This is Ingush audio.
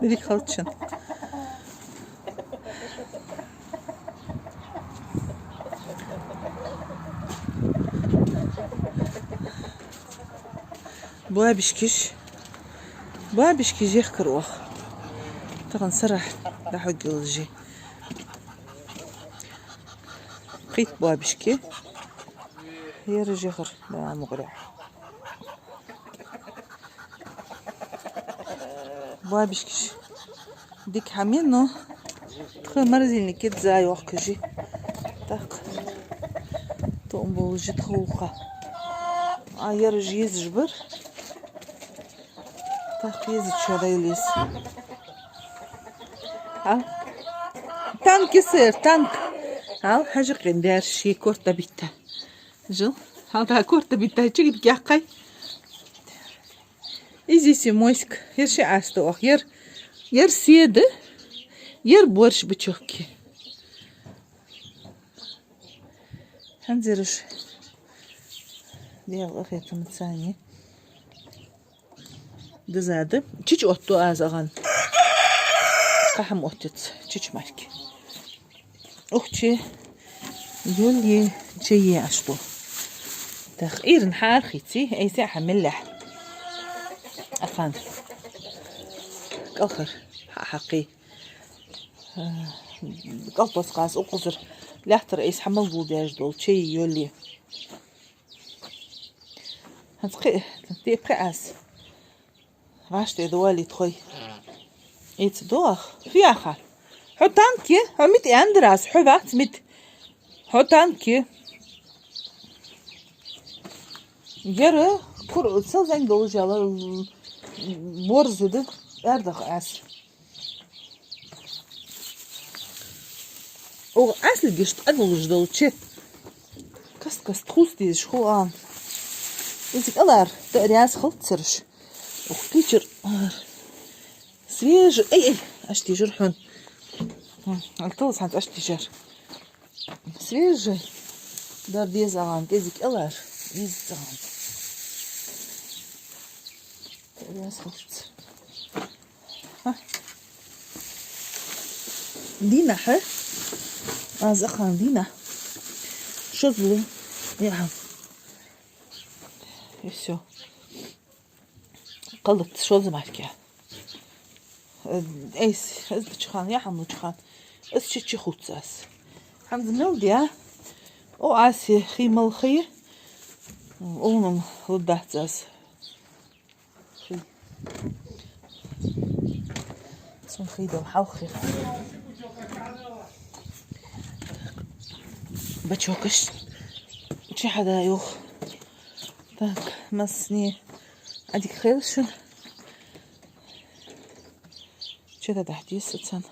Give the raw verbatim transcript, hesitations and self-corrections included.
Дика хилда шун. Боабашкаш. Боабашкаш ехкар оаха. Тахан сарахьа дӀахьоргйолаш я. Кхийтта боабашка. Ераш ехар, Дала мукъ лой. Боабашкаш дика хӀама я, но тха морозильнике дӀа йоахкаш я. ТӀаккха тоам болаш я тха улха. А ераш езаш бар. ТӀаккха езача дӀайолла еза. А? Танк я, сэр, танк. Ал хьажа къин дер ший корта битта. Жил. Хьалха корта битта чигит гяхкай. Изи си моськ. Ер ши аста ох. Ер, ер седа. Ер борщ бычокки. ХӀанзараш. Дел ахетамцани. Дазада. Чич отто аз агӀан. Кхы хӀама оттац. Чич марки. Ух, чай йоле, чай е ашту. ТӀаккха иран хьархици, айса хьа меллехь. Акхан. КӀалхар. Хьа-, хьакхи. Э, кӀалпас къас укхазар. Лаьттара айса хьа мел гулдеш дола чай йоле. ХӀанз кхы, тӀе пхи аз. ВӀашта тӀе довали тхой. Ица дох. Фу яха? Хьо танк я? Хьо мит, Андрас? Хьо вац мит? Хьо танк я? Яра кур сел зайн долаш яла борз да, аьрдах аз. О, аслигаш тӀагулаш долча. Каст-каст хӀуст дезаш хул ан. Из кӀалар да ряз хилцараш. Ух, кичир. Свежий. Эй, эй, аш тижар хьун. М, алталас хьанц аш тижар. Свежий. Дар деза агӀан, кӀезиг кӀалар. Из цагӀан. Ряз хилц. Ха. Дийнахьа. Аз акхан дийнахьа. Шозлу. Яхьа. И всё. Кхалац шоза марке. Эйс, эс дачхан, яхьа мучхан. Эс чичи хуц аз. ХӀанз мел дия. О, аси, хи мал хи. О, нам лудац аз. Сун хи дол хьалхи. Бачокаш. Чи хьада юх. Так, масни. Адик хелшун. Чи да дахьдис цан.